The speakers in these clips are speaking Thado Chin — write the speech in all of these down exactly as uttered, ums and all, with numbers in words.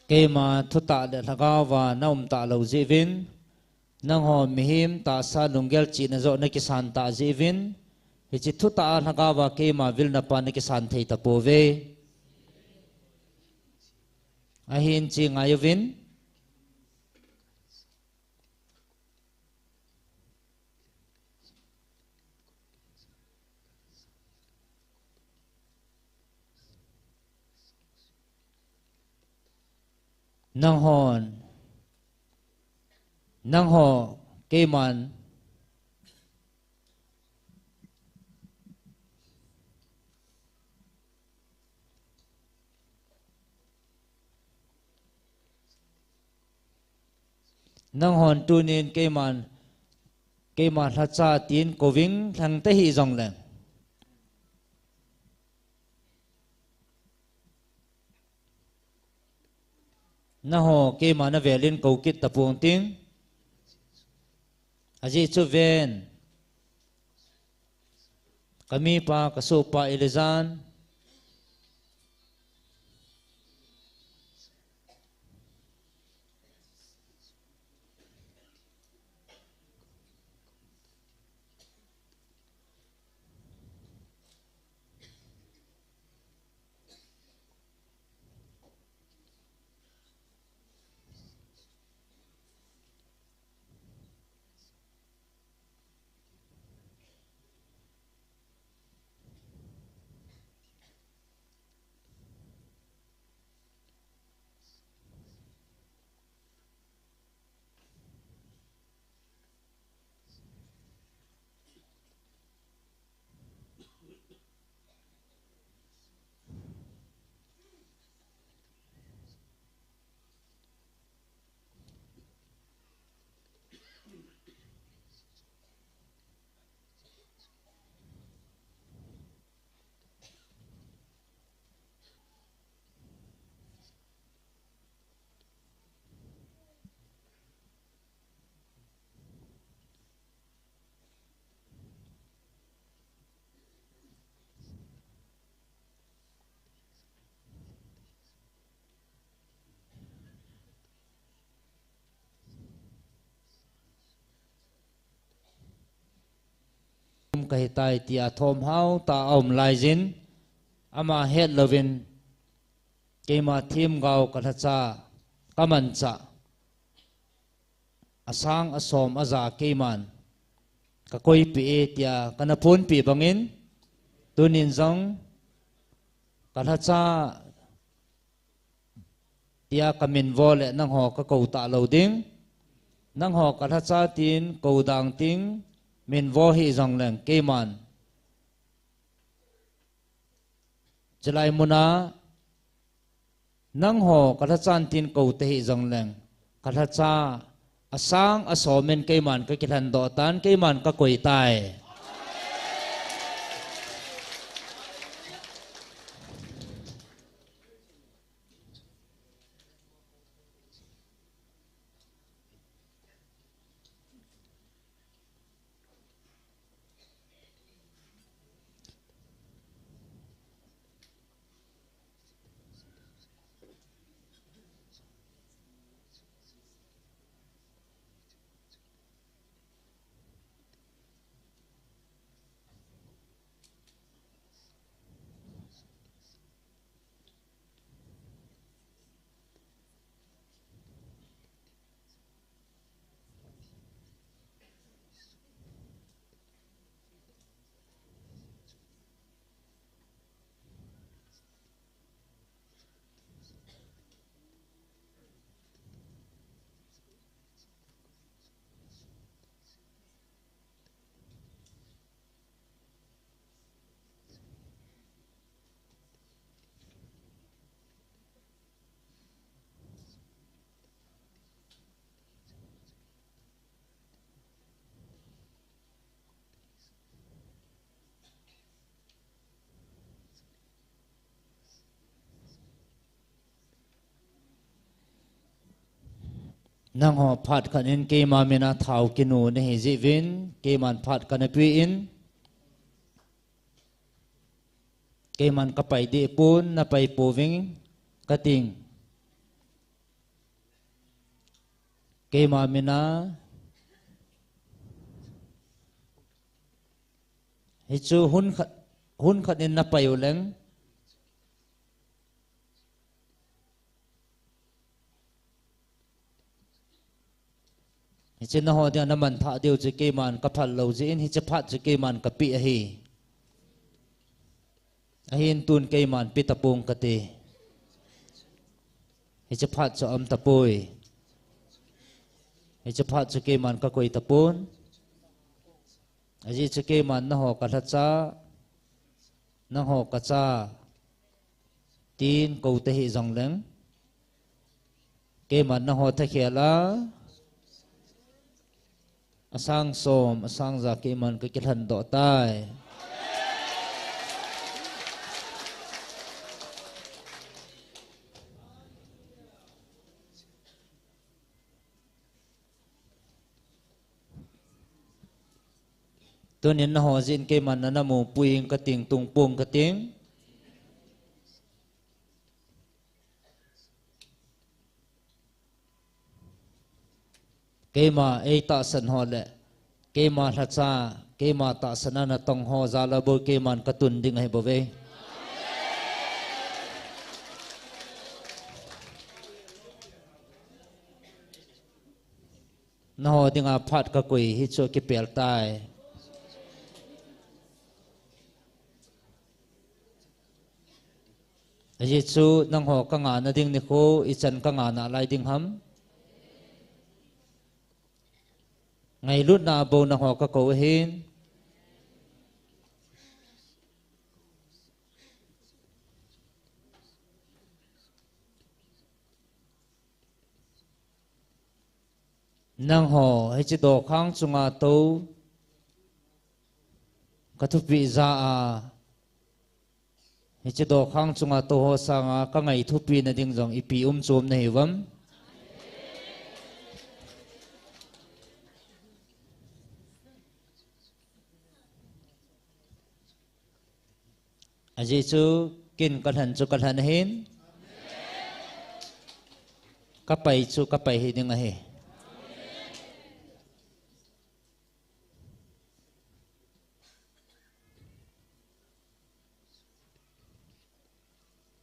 Keima thutah le lhagao va na um talou jeh uvin, nangho mihem tahsa lunggel chihna joh na kisan tah jeh uvin, hiche thutah a lhagao va keima vilna pa na kisan thei tapouve. Ahin che ngai uvin. Nanghon, nangho, keiman, nanghon tunin keiman, keiman lhacha tin kouving lhang tahih jongleng, nangho keima navelin kou kit tapong ting. Ajeh chu ven, kamipa, kasohpa Elijah, um kahitai tia thomhao tah a um laijin, ama hetlouvin, keima themgao kalhacha, kamanchah, asang asom aja keiman kakoipeh e tia kana phonpeh bangin, tunin jong kalhacha tia kaminvo le nangho kakou talou ding. Nangho kalhacha tin kou dang ting, minvo hih jongleng keiman chulai muna nangho kalhachan tin kou tahih jongleng, kalhacha asang asomin keiman kakilhandoh tan, keiman kakoi tai. Nangho phat khat in keima mina thao kinu nahi jeh uvin, keiman phat kana pein, keiman kapai deh pon, napai pouving kating. Keima mina. Hichu hun khat, hun khat in napai uleng. Hiche naho dinga namanthah diu chu keiman kaphal lou jeh in, hiche phat chu keiman kapeh ahi. Ahin tun keiman pe tapong kati. Hiche phat chu aum tapoi. Hiche phat chu keiman kakoi tapon. Ajeh chu keiman naho kalhacha, naho kacha, tin kou tahih jongleng. Keiman naho thakhel a, asang som, asang ja keiman kakilhan doh tai. Tunin naho jin keiman nana mupui ing kating, tungpung kating. Keima eitahsan ho le, keima lhacha, keima tahsan a natong ho jal a bou keiman katun ding ahi bouve. Naho dinga phat kakoi hichu kipel tai. Ajeh chu nangho kangah nading nikho, ichan kangah nalai ding ham? Ngailutna bou nangho kakou ahin. Nangho hiche dokhang chunga tou kathupeh ja a, hiche dokhang chunga tou ho sanga kangai thupeh nading jong ipi um chom nahiuvam? Ajeh chu ken kalhan chu kalhan ahin, kapai chu kapai hiding ahi.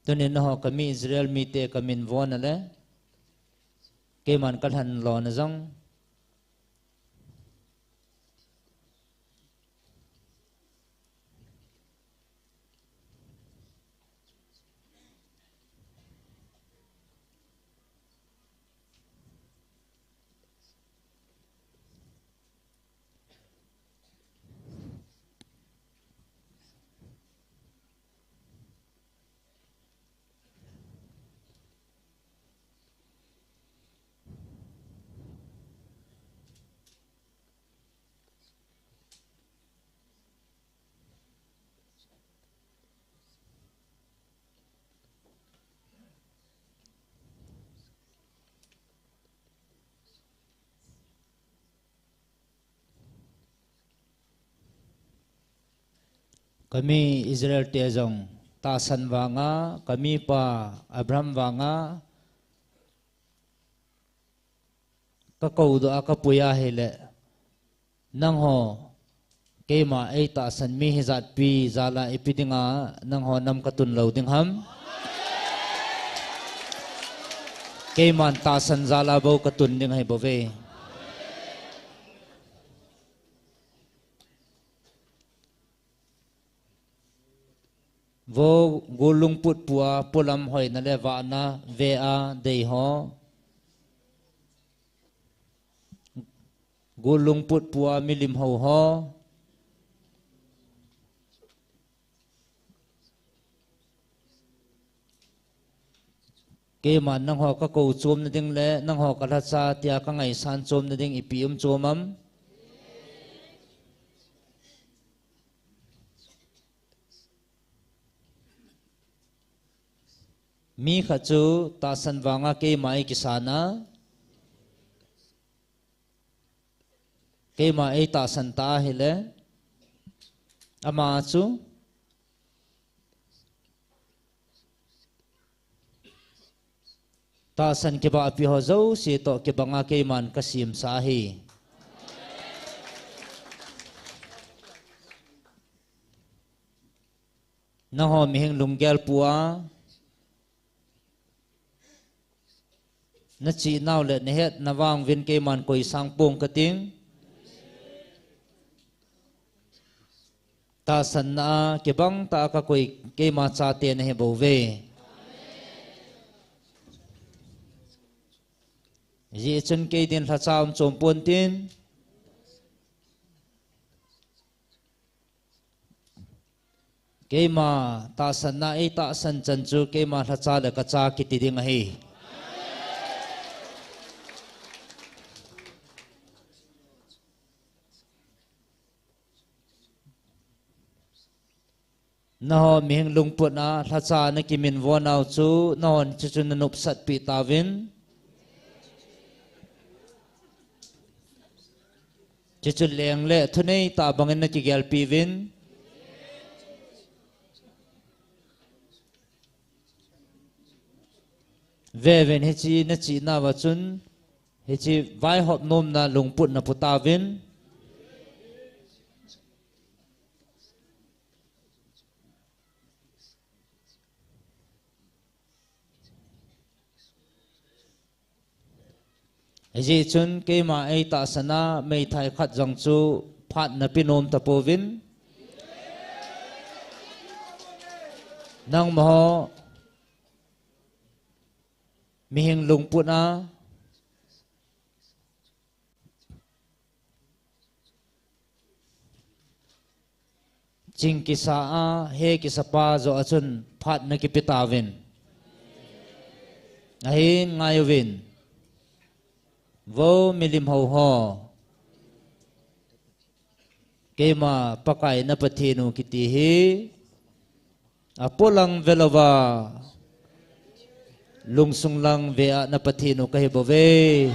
Tunin nangho kami Israel mite kamin von ale, keiman kalhan lona jong. Kami Israel te jong tahsan vanga, kamipa Abraham vanga, kakou doh a kapui ahile, nangho keima eitahsan mi hijatpi jal a ipi dinga nangho nam katun lou ding ham? Keiman tahsan jal a bou katun ding ahi bouve. Vo gul lungput pua polam hoina le vahna ve a dei ho. Gul lungput pua milim hou ho. Keiman nangho kakou chom nading le nangho kalhacha tia kangaisan chom nading ipi um chom am? Mi khat chu tahsan vanga keima eikisan a, keima eitahsan ta ahile, ama chu Tahsan kibahpi ho jouse toh kibanga keiman kasemsa ahi. Nangho mihing lunggel pua, nachehnau le nahetna vang uvin keiman koisang pong kating. Tahsanna a kibang tah a kakoi keima chate nahi bouve. Hijeh chun kei din lhacha um chom pontin, keima tahsanna eitahsan chan chu keima lhacha le kacha kiti ding ahi. Nangho mihing lungput a lhacha nakiminvo nau chu nangho chuchu nanopsatpi tauvin. Chuchu leng le thunei tah bangin nakigelpi uvin. Veuvin hiche nachehnauva chun hiche vaihop nomna lungput napu tauvin. Hijeh chun keima eitahsan a meithai khat jong chu phat nape nom tapouvin. Nangmaho mihing lungput a ching kisa a he kisapa joh a chun phat nakipe tauvin. Ahin ngaiuvin, vo milim houho, keima Pakai na Pathen u kiti hi apolang velouva, lungsung lang ve a na Pathen u kahi bouve.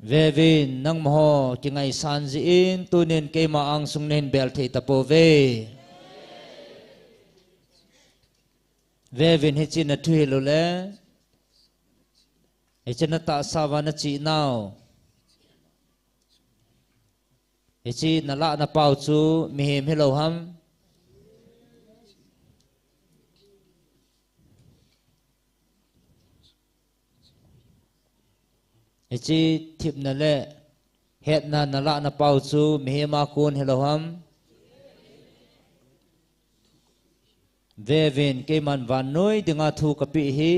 Veuvin, nangmaho kingaisan jeh in tunin keima angsung nahin bel thei tapouve. Veuvin, hiche nathu hilou le, hiche natahsa uva nachehnau, hiche nalah napao chu mihem hilou ham? Hiche themna le hetna nalah napao chu mihem a kon hilou ham? Veuvin, keiman vannoi dinga thu kapeh hi,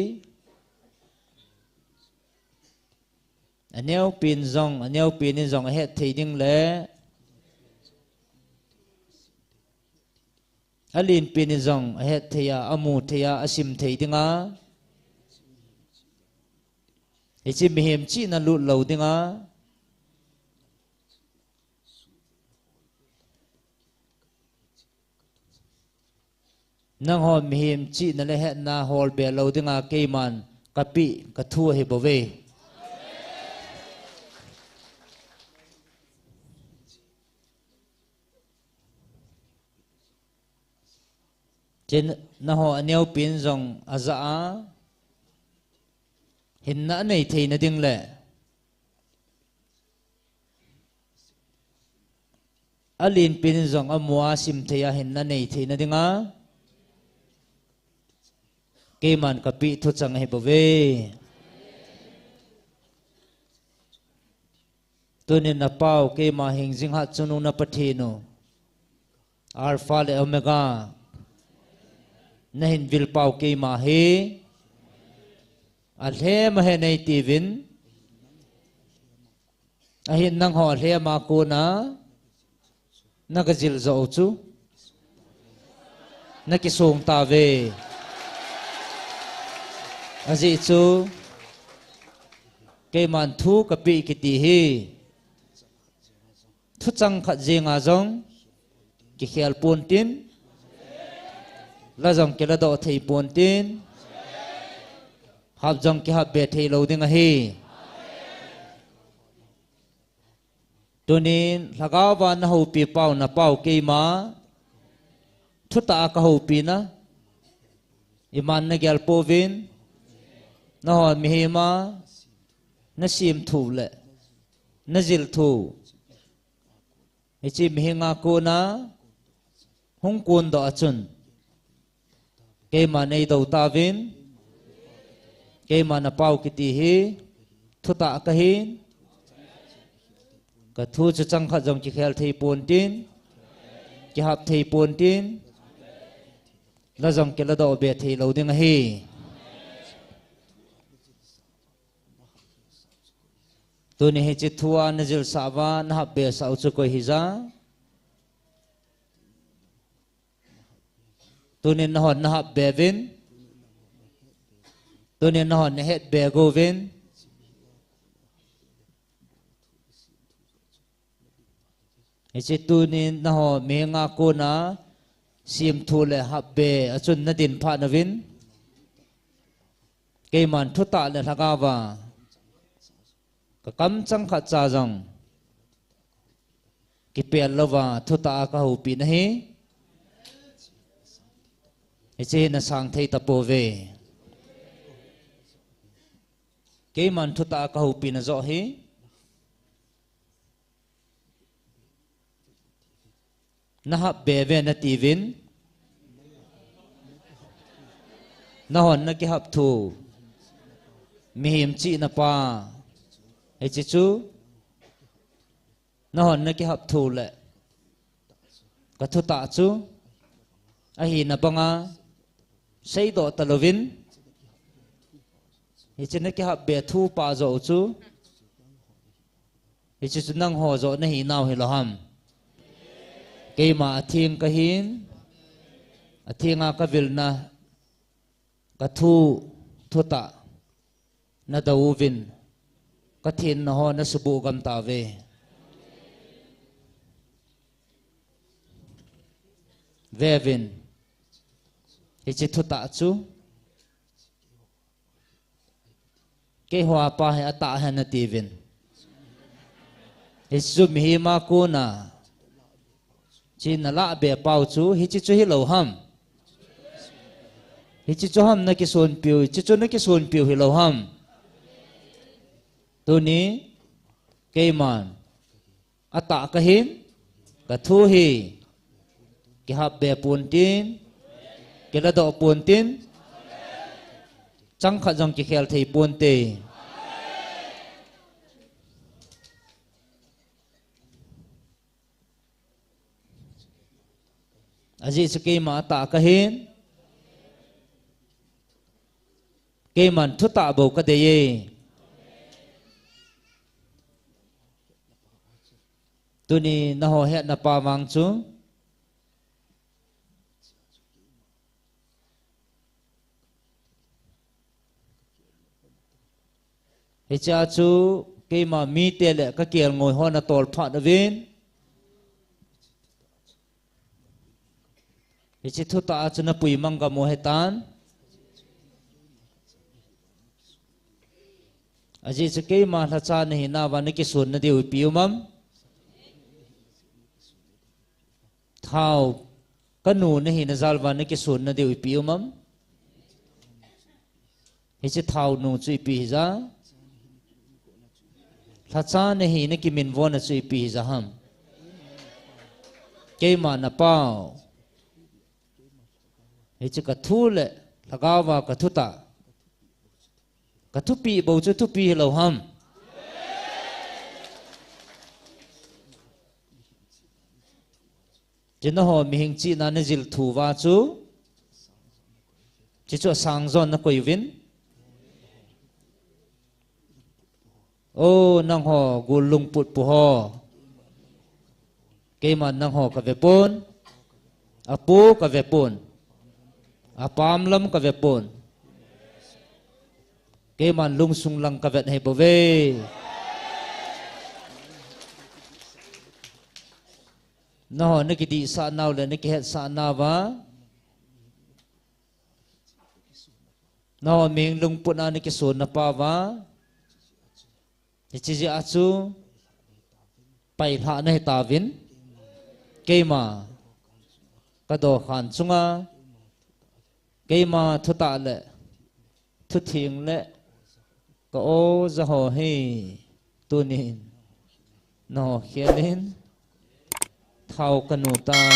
aneopen jong, aneopen in jong ahet thei ding le alenpen in jong ahet thei a, amu thei a, asim thei dinga, hiche mihem chihna lut lou dinga, nangho mihem chihna le hetna holbe lou dinga keiman kapeh kathu ahi bouve. Hiche nangho aneopen jong ajah a hinna anei theina ding le alenpen in jong amu a asim thei a hinna nei theina dinga keiman kapeh thuchang ahi bouve. Tunin napao keima hingjing hatchungnung na Pathen u, Alpha le Omega, nahin vilpao keima hi alhem ahi nei tiuvin, ahin nangho lhem a kona nagajil jou chu nakisong tauve. Ajeh chu keiman thu kapeh kiti hi thuchang khat jenga jong kikhel pontin, la jong kiladoh thei pontin, hap jong kihapbe thei lou ding ahi. Tunin lhagao va na houpi pau na pau keima thutah a ka houpi na, iman na gel pouvin, na hon mihem a na sim thu le na zil thu, hiche mihem a kona hung kon doh a chun keima nei do tauvin, keima na pau kiti hi thutah ka hin, ka thu chu chang khat jong kikhel thei pon tin, kihap thei pon tin, la jong kila doh be thei lo ding ahi. Tuni hiche thu a na zil sah uva na hap be sah u chu koi hija? Tunin na hon na hap be uvin, tunin na hon na het be go uvin. Hiche tunin na hon mihem a kona sim thu le hap be a chun na din phat na uvin, keiman thutah le lhagao va ka kam chang khat cha jong kipel louva thutah a ka houpi na hi, hiche hi na sang thei tapouve. Keiman thutah a ka houpi na joh hi na hap be uve na tiuvin, na hon na kihap thu, mihem chihna pa, hiche chu na hon na kihap thu le ka thutah chu ahina banga seidoh talouvin, hiche na kihap be thu pa joh u chu, hiche chu nangho joh na hinau hilou ham? Keima atheng ka hin, atheng a ka vilna, ka thu, thutah na do uvin, ka thenna ho na subuh gam tauve. Ve uvin, hiche thutah chu keiho a pa hi atah ahi na tiuvin. Hiche chu mihem a kona hiche na lah be pau chu hiche chu hilou ham? Hiche chu ham na kisonpiu, hiche chu na kisonpiu hilou ham? Tuni keiman atah ka hin, ka thu hi kihap be pon tin, kila doh pon tin, chang khat jong kikhel thei pon te. Ajeh chu keima atah ka hin, keiman thutah bou ka dei e. Tuni nangho hetna pa vang chu, hichea chu keima mite le ka kelngoi ho na tolphat uvin, hiche thutah a chu na puimang gam u ahitan. Ajeh chu keima lhacha nahinauva na kisonna diu ipi um am? Thao, ka nu nahina jal uva na kisonna diu ipi um am? Hiche thao nu chu ipi hija? Lhacha nahina kiminvona chu ipi hija ham? Keima na pau. Hiche ka thu le lhagao va ka thutah, ka thupeh bou chu thupeh hilou ham? Hiche nangho mihem chihna na jil thu uva chu, hiche chu asang jon na koi uvin. O, nangho gul lungput pu ho, keiman nangho ka ve pon, apu ka ve pon, apam lam ka ve pon. Keiman lungsung lang ka vet ahi bouve. Nangho na kidihsah nau le na kihetsah nauva, nangho mihem lungput a na kisonna pau va, hiche jeh a chu pailhah nahi tauvin, keima ka dokhan chunga, keima thutah le thutheng le ka oja ho hi tunin naho khelin thao kanu tai.